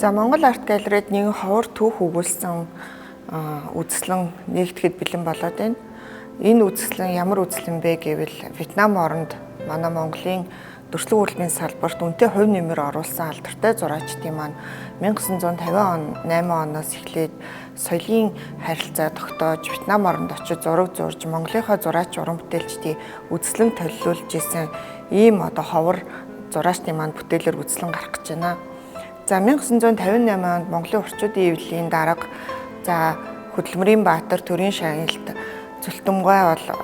За, Монгол Арт Галерейд нэгэн ховор түүх өгүүлсэн үзэсгэлэн нэгтгэхэд бэлэн болоод байна. Энэ үзэсгэлэн ямар үзэсгэлэн бэ гэвэл Вьетнам оронд манай Монголын дүрслэг урлагийн салбарт үнэтэй хувь нэмэр оруулсан алдартай зураачдын маань 1958 оноос эхлээд соёлын харилцаа тогтоож, Вьетнам оронд очиж зураг зурж, Монголынхаа зураач уран бүтээлчдийн үзэсгэлэн толилуулж исэн ийм одоо ховор зураачдын маань бүтээлээр үзэсгэлэн гарах гэж байна. За, 1958 онд Монголын орчуудын эвлэлийн дарга, за, Хөдөлмөрийн Баатар, төрийн шагналт Зүлтэмгай бол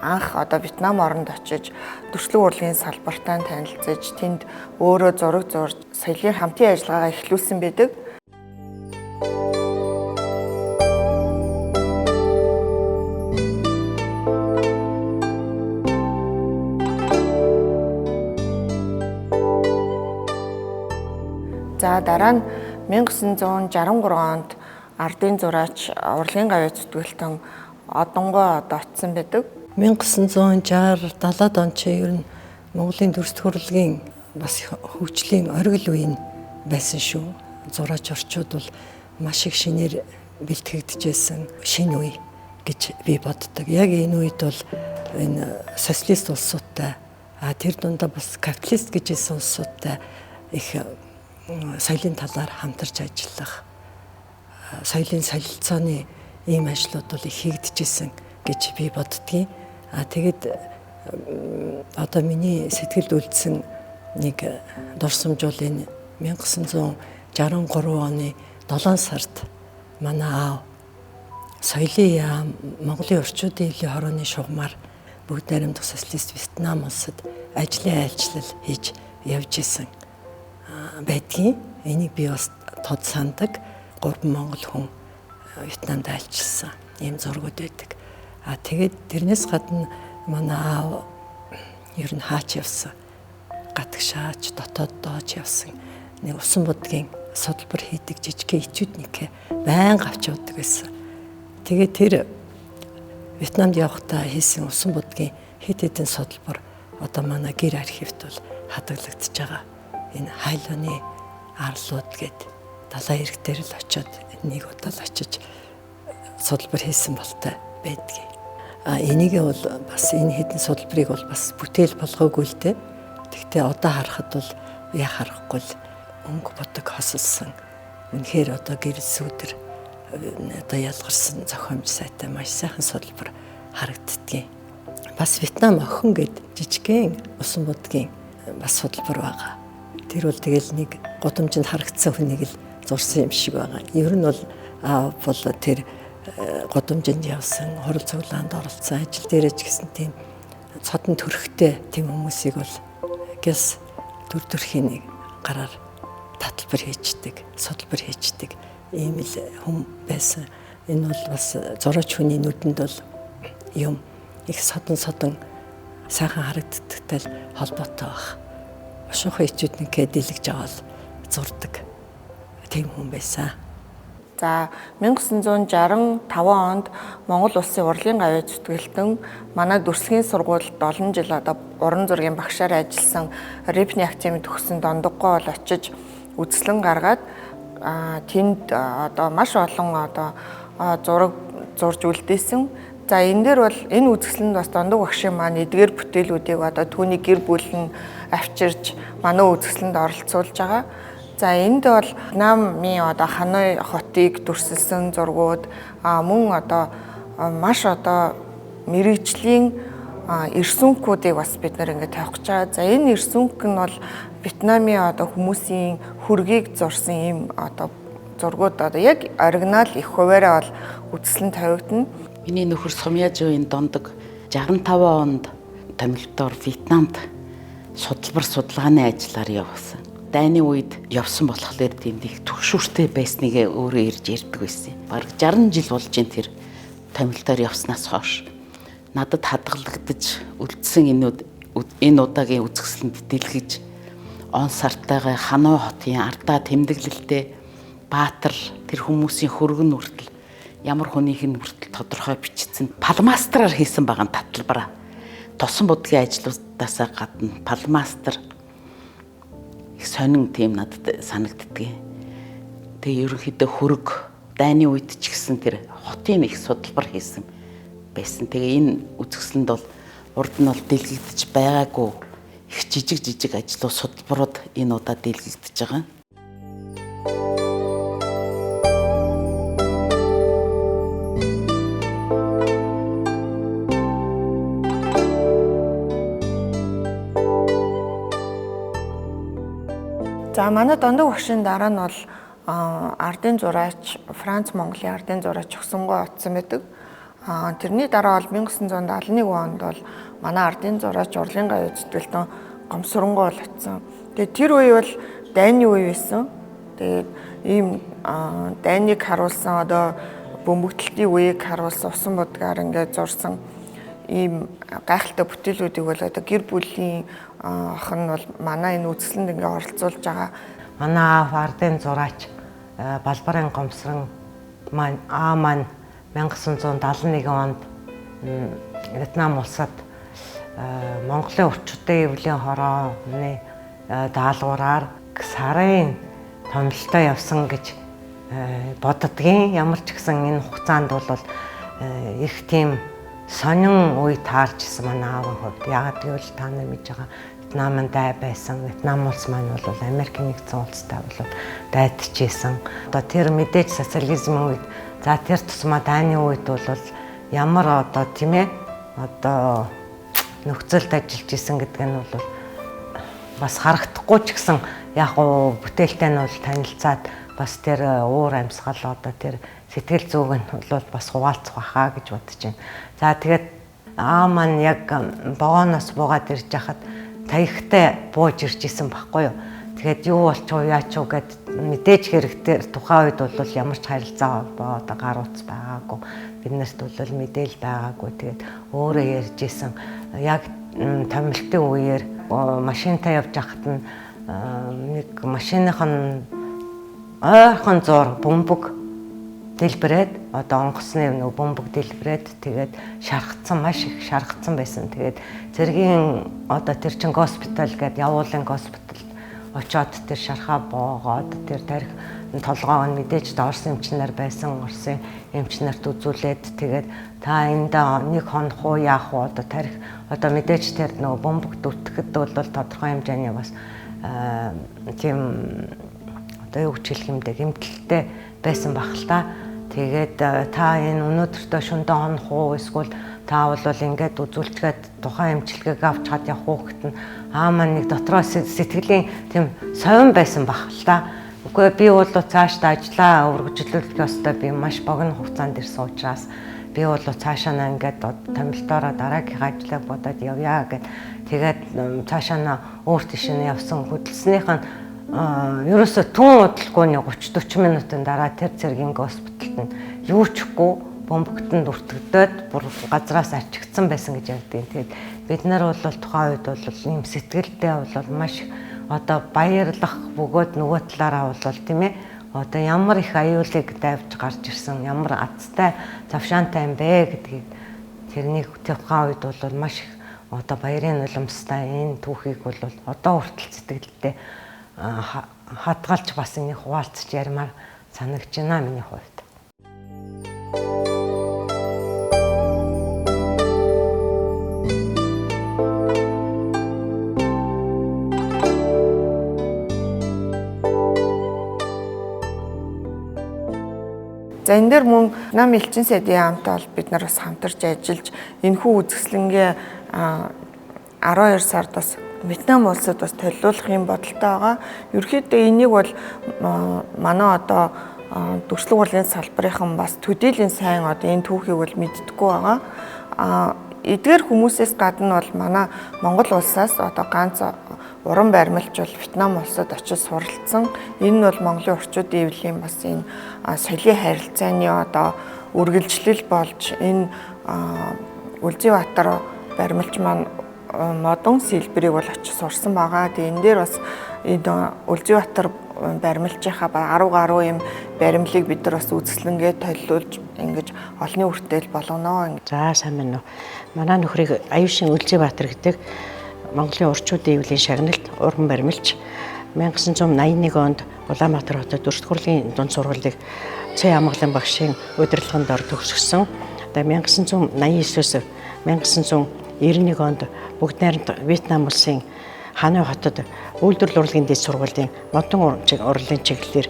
анх одоо Вьетнам оронд очиж дүрслэг урлагийн салбартай танилцаж, тэнд өөрөө зураг зурж, соёлын хамтын ажиллагаагаа эхлүүлсэн байдаг. За, дараа нь 1963 онд ардын зураач, урлагийн гавьяа зүтгэлтэн Одонгой одоо очсон байдаг. 1960 70-аад он чи ер нь Монголын дүрслэх урлагийн бас хөгжлийн оргил үе нь байсан шүү. Зураач орчууд бол маш их шинээр бэлтгэгдэжсэн шинэ үе гэж би боддог. Яг энэ үед бол энэ социалист улсуудтай, тэр дундаа бас капиталист гэж хэлсэн улсуудтай их соёлын талаар хамтарч ажиллах, соёлын солилцооны ийм ажлууд бол их хийгдэжсэн гэж би боддгийн. А тэгээд одоо миний сэтгэлд үлдсэн нэг дурсамж бол энэ 1963 оны 7 сард манай аав соёлын яам, Монголын орчуудын эвлийн хорооны шугамар Бүгд найрамдах социалист Вьетнам улсад ажлын айлчлал хийж явж исэн байдгийн. Энийг би бас тод сандаг. 3 монгол хүн Вьетнамд айлчилсан ийм зургууд байдаг. А тэгээд тэрнээс гадна манай аав ер нь хаач явсан. Гадагшаач, дотооддооч явсан. Нэг усан будгийн судалбар хийдэг жижигхэн этюдник байнга авч явдаг байсан. Тэгээд тэр Вьетнамд явахдаа хийсэн усан будгийн хэд хэдэн судалбар одоо манай гэр архивт бол хадгалагдчихж байгаа. Энэ хайлооны арлууд гээд далайн эрэг дээр л очиод нэг удаа л очиж судалбар хийсэн болтой байдгийг. А энийг бол бас энэ хэдэн судалбарыг бол бас бүтээл болгоогүй л дээ. Тэгтээ одоо харахад бол яа харахгүй л өнгө бодог хосолсон. Үнэхээр одоо гэрэл сүүдэр одоо ялгарсан зохиомж сайтай маш сайхан судалбар харагддгийг. Бас Вьетнам охин гэд жижигхэн усан будгийн бас судалбар байгаа. Тэр бол тэгэл нэг гудамжинд харагдсан хүнийг л зурсан юм шиг байгаа. Ер нь бол аав бол тэр гудамжинд явсан, хурал цуглаанд оролцсон, ажил дээрээ ч гэсэн тийм цодон төрхтэй тийм хүмүүсийг бол гэс төр төрхийн нэг гараар таталбар хийчдэг, судалбар хийчдэг ийм л хүн байсан. Энэ бол бас зураач хүний нүдэнд бол юм их содон содон сайхан харагддагтай л холбоотой байх. Бушуухан этюдникээ дэлгэж аваад зурдаг тийм хүн байсан. За, 1965 онд Монгол Улсын урлагийн гавьяа зүтгэлтэн, манай дүрслэгийн сургуульд олон жил одоо уран зургийн багшаар ажилласан, Репний академид төгссөн Дондоггой бол очиж үзэсгэлэн гаргаад, тэнд одоо маш олон одоо зураг зурж үлдээсэн. За, энэ дээр бол энэ үзэсгэлэнд бас Дондог багшийн маань эдгээр бүтээлүүдийг одоо түүний гэр бүл нь авчирж манай үзэсгэлэнд оролцуулж байгаа. За, энд бол Вьетнамын одоо Ханой хотыг дүрсэлсэн зургууд, мөн одоо маш одоо мэрэгжлийн эрсүнкүүдийг бас бид нэр ингээд тавих гэж байгаа. За, энэ эрсүнк нь бол Вьетнамын одоо хүмүүсийн хөргийг зурсан ийм одоо зургууд одоо яг оригинал их хуваараа бол үзэсгэлэн тавигдана. Миний нөхөр Сумьяжуын Дондог 65 онд томилтоор Вьетнамд судалбар судалгааны ажиллаар явсан. Дайны үед явсан болохоор тийм их түгшүүртэй байсныг өөрөө ирж ярьдаг байсан. Бараг 60 жил болж ин тэр томилтоор явснаас хойш. Надад хадгалагдаж үлдсэн энэ удаагийн үзэсгэлэнд дэлгэж он сартайгаа Ханой хотын ардаа тэмдэглэлтэй Баатар, тэр хүмүүсийн хөргөн хүртэл, ямар хүнийх нь хүртэл тодорхой бичсэн, палмастраар хийсэн байгаа таталбараа. Тосон будгийн ажлуудаасаа гадна палмастр их сонин тийм надад санагддгийг. Тэгээ ерөнхийдөө хөрөг дайны үед ч гэсэн тэр хотын их судалбар хийсэн байсан. Тэгээ энэ үзэсгэлэнд бол урд нь бол дэлгэгдэж байгаагүй их жижиг жижиг ажлууд судалбарууд энэ удаа дэлгэгдэж байгаа. За манай Дондог багшийн дараа нь бол ардын зураач Франц Монголын ардын зураач Огсонгой очсон байдаг. Тэрний дараа бол 1971 онд бол манай ардын зураач Урлын гавь зүтгэлтэн Гомсоронгой бол очсон. Тэгээд тэр үе бол дайны үе байсан. Тэгээд ийм дайныг харуулсан одоо бөмбөгдөлтийн үеийг харуулсан усан будгаар ингээд зурсан ийм гайхалтай бүтээлүүдийг бол одоо гэр бүлийн охин нь бол манай энэ үзэсгэлэнд ингээ оролцуулж байгаа. Манай аав ардын зураач Балбарын Гомсрон маань аа маань 1971 онд Вьетнам улсад Монголын орчуудын эвлийн хорооны даалгавраар сарын томилолтой явсан гэж боддгийн. Ямар ч гэсэн энэ хугацаанд бол их тийм сонин үе таарч исэн манай аавын хувьд. Яагаад гэвэл та нар мэдж байгаа Вьетнамын дай байсан. Вьетнам улс маань бол Америк нэгдсэн улстай бол дайтжсэн. Одоо тэр мэдээж социализмын үед, за тэр тусмаа дайны үед бол ямар одоо тийм одоо нөхцөлд ажиллаж исэн гэдэг нь бол бас харагдахгүй ч гэсэн яг уу бүтээлтэй нь бол танилцаад бас тэр уур амьсгал одоо тэр сэтгэл зүг нь бол бас хуваалцах байхаа гэж бодож байна. За тэгээд аа маань яг вагоноос буугаад ирж хахад таягтай бууж ирж исэн байхгүй юу. Тэгээд юу болчих вэ, яач уу гэд мэдээж хэрэгтэй тухайн үед бол ямар ч харилцаа холбоо одоо гар утас байгаагүй. Биднэрт бол мэдээл байгаагүй. Тэгээд өөрөө ярьж исэн. Яг томилтын үеэр машинтай явж байхад нь нэг машиных нь ойрхон зур бөмбөг дэлбэрээд одоо онгоцны нөгөө бөмбөг дэлбэрээд тэгээд шархацсан, маш их шархацсан байсан. Тэгээд цэргийн одоо тэр чин госпитал гээд явуулын госпиталд очоод тэр шархаа боогоод тэр тарих толгоог нь мэдээж Орос эмчнэр байсан, Оросын эмчнэрт үзүүлээд тэгээд та энд нэг хонох уу яах уу одоо тарих одоо мэдээж тэр нөгөө бөмбөг дүтгэхэд бол тодорхой хэмжээний бас тийм одоо юу гэж хэлэх юм бэ, гэмтэлтэй байсан баг л та. Тэгээд та энэ өнөөдөртөө шөндөө хонох уу эсвэл та бол ингээд үзүүлчгээд тухайн эмчилгээг авч чад явах уу гэт нь аа маань нэг дотроо сэтгэлийн тийм совин байсан баг л та. Үгүй би бол цаашдаа ажиллаа өргөжлүүлэх ёстой, би маш богино хугацаанд ирсэн учраас би бол цаашаа на ингээд томилтоороо дараагийнхаа ажлыг бодоод явъя гэд тэгээд цаашаа на өөр тийш нь явсан. Хөдөлснийх нь ерөөсө түн удалгүй нэг 30 40 минутын дараа тэр цэргийн госпиталд нь юу ч үгүй бөмбөгтөнд өртөгдөөд бүр газраас арчигдсан байсан гэж ярьдаг. Тэгээд бид нар бол тухайн үед бол ийм сэтгэлдээ бол маш одоо баярлах бөгөөд нөгөө талаараа бол тийм одоо ямар их аюулыг давж гарч ирсэн, ямар азтай завшаантай юм бэ гэдгийг тэрний тухайн үед бол маш их одоо баярын нулимстай энэ түүхийг бол одоо хүртэл сэтгэлдээ хадгалж бас энийг хуваалцаж ярмаар санагдаж байна миний хувьд. За энэ дээр мөн нам элчин сайдын яамтай бол бид нар бас хамтарч ажиллаж энэхүү үзэсгэлэнгээ 12 сард бас Вьетнам улсад бас толиулах юм бодолтой байгаа. Ерөнхийдөө энийг бол манай одоо дүрслэг урлын салбарынхан бас төдийлөн сайн одоо энэ түүхийг бол мэддэггүй байгаа. Эдгээр хүмүүсээс гадна бол манай Монгол улсаас одоо ганц уран баримлч бол Вьетнам улсад очиж суралцсан. Энэ нь бол Монголын орчуудын эвлийн бас энэ соёлын харилцааны одоо үргэлжлэл болж энэ Үлзий-Баатар баримлч маань модон сэлбэрийг бол очиж сурсан байгаа. Тэгээ энэ дээр бас энэ Үлзий-Баатар баримлчийнхаа 10 гаруй юм баримлыг бид нар бас үзэсгэлэнгээ толиулж ингэж олонний хүртэл болгоно. За сайн байна уу. Манай нөхрийг Аюушин Үлзий-Баатар гэдэг Монголын орчуудын эвлийн шагналт уран баримлч 1981 онд Улаанбаатар хотод дүрслэх урлагийн дунд сургуулийг Цэй Амгалан багшийн удирдлагын дор төгсгсөн. Одоо 1989-өөс 1991 онд бүгд найрамд Вьетнам улсын Ханой хотод үйлдвэрлэл урлагийн дэд сургуулийн модон урлагийн чиглэлээр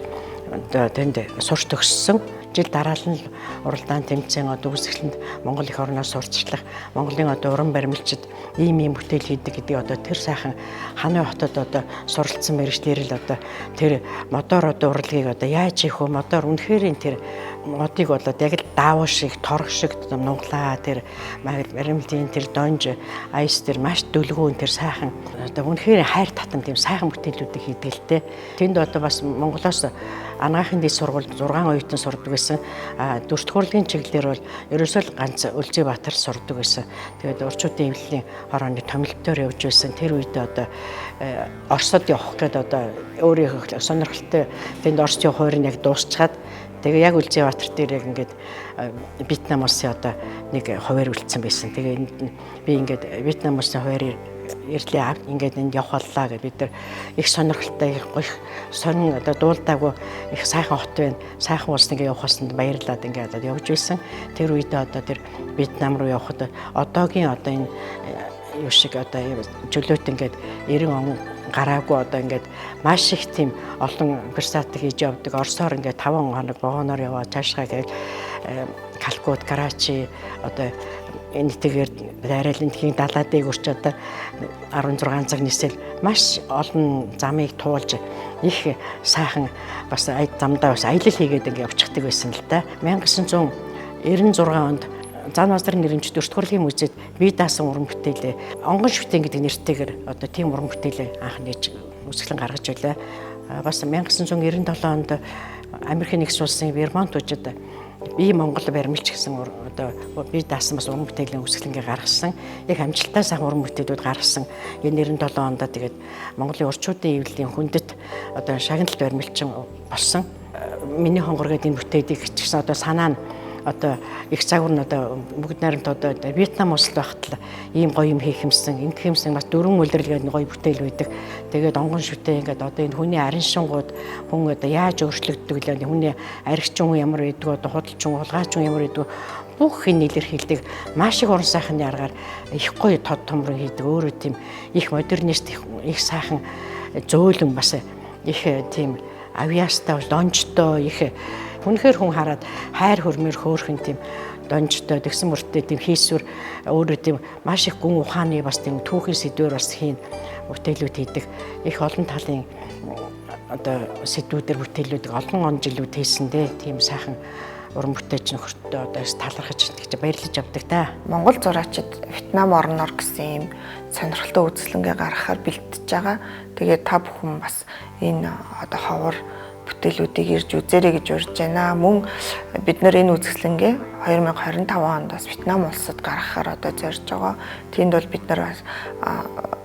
тэнд сурч төгссөн. Жил дараалан уралдаан тэмцээн одоо үүсгэлэнд Монгол эх орноос сурталчлах, Монголын одоо уран баримлчид ийм ийм бүтээл хийдэг гэдэг одоо тэр сайхан Ханой хотод одоо суралцсан мэргэжлээр л одоо тэр модоор одоо урлагийг одоо яаж хийх вэ? Модоор үнэхээр тэр модыг болоод яг л даавуу шиг, торг шиг нуглаа тэр баримлын тэр донж айс тэр маш дөлгөөн тэр сайхан одоо үнэхээр хайр татам тийм сайхан бүтээлүүдийг хийдэг л дээ. Тэнд одоо бас Монголоос Анагаахын дэд сургуульд 6 оюутан сурдаг байсан. Дүрслэх урлагийн чиглэлээр бол ерөөсөө л ганц Өлзий-Баатар сурдаг байсан. Тэгээд урчуудын эвлэлийн хорооны томилтоор явж байсан. Тэр үед одоо Оросод явах гээд одоо өөрийнхөө сонирхолтой тэнд Оросд явах хуваарь нь яг дуусчаад тэгээ яг Өлзий-Баатар дээр яг ингээд Вьетнам улсын одоо нэг хуваар үлдсэн байсан. Тэгээ энд би ингээд Вьетнам улсын хуваарь ирлээ ингээд энд явах боллаа гэж бид нар их сонирхолтой их сонин одоо дуулдаагүй их сайхан хот байна. Сайхан улс ингээд явах болсонд баярлаад ингээд явж байсан. Тэр үедээ одоо тэр Вьетнам руу явхад одоогийн одоо энэ юу шиг одоо чөлөөт ингээд 90 он гараагүй одоо ингээд маш их тийм олон персатик хийж явдаг. Оросоор ингээд 5 хоног вагоноор яваа цаашгаа гээд Калкут, Карачи одоо энэ тэгээр арайлын тхийн далаа дээгүрч одоо 16 цаг нисэл маш олон замыг туулж их сайхан бас замдаа бас аялал хийгээд ингээд явчихдаг байсан л да. 1996 онд Зан базарын нэрэмж дүрслэх урлагийн музейд бие даасан уран бүтээлээ Онгон шүтэн гэдэг нэртэйгээр одоо тийм уран бүтээлээ анх нээж үзэсгэлэн гаргаж байлаа. Бас 1997 онд Америкийн нэгдсэн улсын Вермонт үжид би Монгол баримлч гэсэн одоо бие даасан бас уран бүтээлийн үзэсгэлэнгээ гаргасан. Яг амжилттай сайхан уран бүтээлүүд гаргасан. Энэ 97 онд тэгээд Монголын урчуудын эвлэлийн хүндэт одоо шагналт баримлчин болсон. Миний хонгор гэдэг энэ бүтээлийг чигсэн одоо санаа нь одоо их загвар нь одоо бүгд найрамд одоо Вьетнам улсад байхад л ийм гоё юм хийх юмсан, ингэх юмсан бас дөрвөн улирал гэдэг гоё бүтээл байдаг. Тэгээд онгон шүтээ ингээд одоо энэ хүний арин шингууд хүн одоо яаж өөрчлөгддөг лээ, хүний аригчин хүн ямар байдаг, одоо худалчин, хулгайчин ямар байдаг бүх энэ илэрхийлдэг маш их уран сайхны аргаар их гоё тод томрон хийдэг. Өөрөө тийм их модернист их сайхан зөөлөн бас их тийм авьяастай донжтой их үнэхээр хүн хараад хайр хөрмөр хөөрхөн тийм донжтой тэгсэн мөртөө тийм хийсвэр өөрөө тийм маш их гүн ухааны бас тийм түүхийн сэдвээр бас хийн бүтээлүүд хийдэг. Их олон талын одоо сэдвүүдээр бүтээлүүдийг олон он жилүүд хийсэн дээ. Тийм сайхан уран бүтээлч нөхөртөө одоо талархаж тэгж баярлаж авдаг та. Монгол зураачид Вьетнам орноор гэсэн ийм сонирхолтой үзэсгэлэнгээ гаргахаар бэлтэж байгаа. Тэгээд та бүхэн бас энэ одоо ховор бүтээлүүдийг ирж үзээрэй гэж урьж байна. Мөн бид нар энэ үзэсгэлэнгээ 2025 онд бас Вьетнам улсад гаргахаар одоо зорж байгаа. Тэнд бол бид нар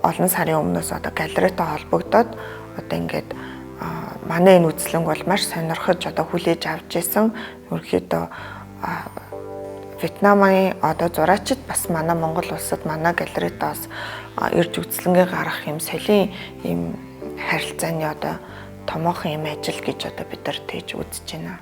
олон сарын өмнөөс одоо галерейтай холбогдоод одоо ингээд манай энэ үзэсгэлэнг бол маш сонирхож одоо хүлээж авч исэн. Ерөнхийдөө Вьетнамын одоо зураачид бас манай Монгол улсад манай галерейтай бас ирж үзэсгэлэнгээ гаргах юм солийн юм харилцааны одоо томоохон юм ажил гэж одоо бид нар тэгж үзэж байна.